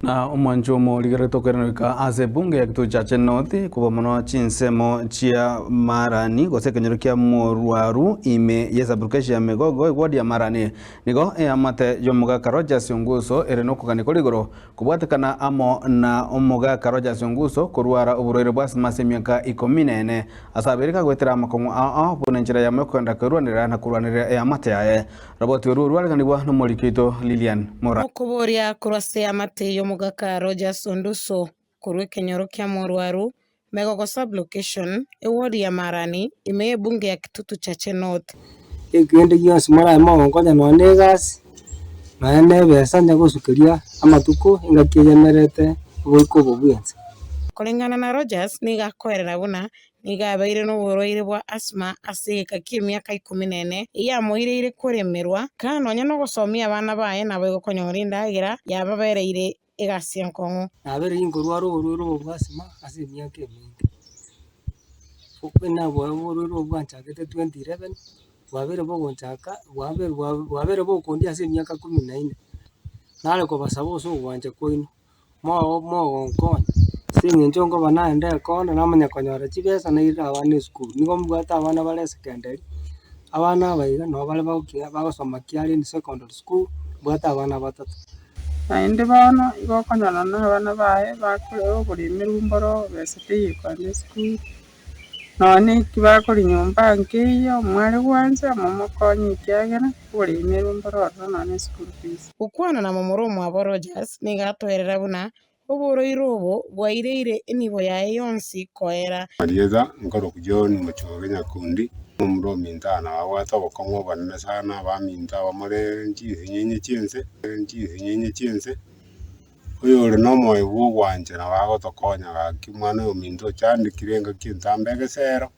Na omwancho omorigereri tokoirana goika ase ebunge ya Kitutu Chache North koba mono chinsemo chia Marani gose ekenyoro kia Morwaru ime ye sublocation ya Megogo eward ya Marani. Nigo eamate y'omogaka Rogers Onguso ere nokogania kore igoro kobwatekana amo na omogaka Rogers Onguso korwara oborwaire bwa asthma ase emiaka ikomi na ene ase abeire kagoetera amakong'u ao ao buna enchera yamo yokogenda kwerwanerera na korwanerera eamate yaye. Roboti orwo rwareganigwa nomoriki oito Lilian Moraa. Okoboria korwa ase eamate y'omogaka Rogers Onduso korwa ekenyoro kia Morwaru, Megogo Sub-location, eward ya Marani, ime y'ebunge ya Kitutu Chache North. Ekende gionsi morabe mogonkonya nonya na egasi, nonya na ebesa onye gosukeria amatuko engaki eyemerete oboiko obo bwensi. Koreng'ana na Rogers nigo akoerera buna Nigo abeire noborwaire bwa asthma ase egeka ki'emiaka ikomi na ene, eyamoireire koremerwa, ka nonya nogosomia abana baye naboigo konyora endagera yababereire egasi enkong'u. Nabeire inkorwara oborwaire obo bwa asthma ase emiaka emenge. Oborwaire obo bwanchagete 2011, bwabeire bogonchaka bwabeire bwabeire bokondia ase emiaka kumi na ine. Nare kobasaba ase ogwancha kwaino. mogonkonya, ase eng'encho nkoba naende ekona namanya konyora chibesa nairere abana esukuru. Nigo mbwate abana bare esekenderi, abana aba iga nabo bare bagokia bagosoma Kiareni Secondary School, mbwate abana batato. Naende bono igo okonyora na abana baye bakorera oboremerwa mboro besa teiyo kogenda esukuru. Nonya neki bakoria nyomba nkeiyo, mware gwancha momokonye ekiagera oboremerwa mboro ororo nonya ne school fees. Gokwana na momura omwabo Rogers nigo atoerera buna oboroiro obo bwaireire enibo yaye yonsi koera. Marietha, nkorokwa John Mochoge Nyakundi, omomura ominto aa nababwate obokong'u obonene sana, abaminto abamore chinsinyenye chi'ense, chinsinyenye chi'ense. Oyore nomoyo bw'ogwancha nabo agotokonya gaki omwana oyo ominto ochandekire engaki entambe egesero,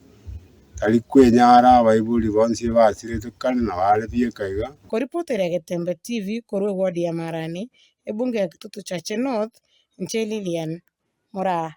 tari kwenyara abaibori bonsi basirete kare nabo are bieka iga. Koripotera Getembe TV korwa eward ya Marani, ebunge ya Kitutu Chache North, inche Lilian Moraa.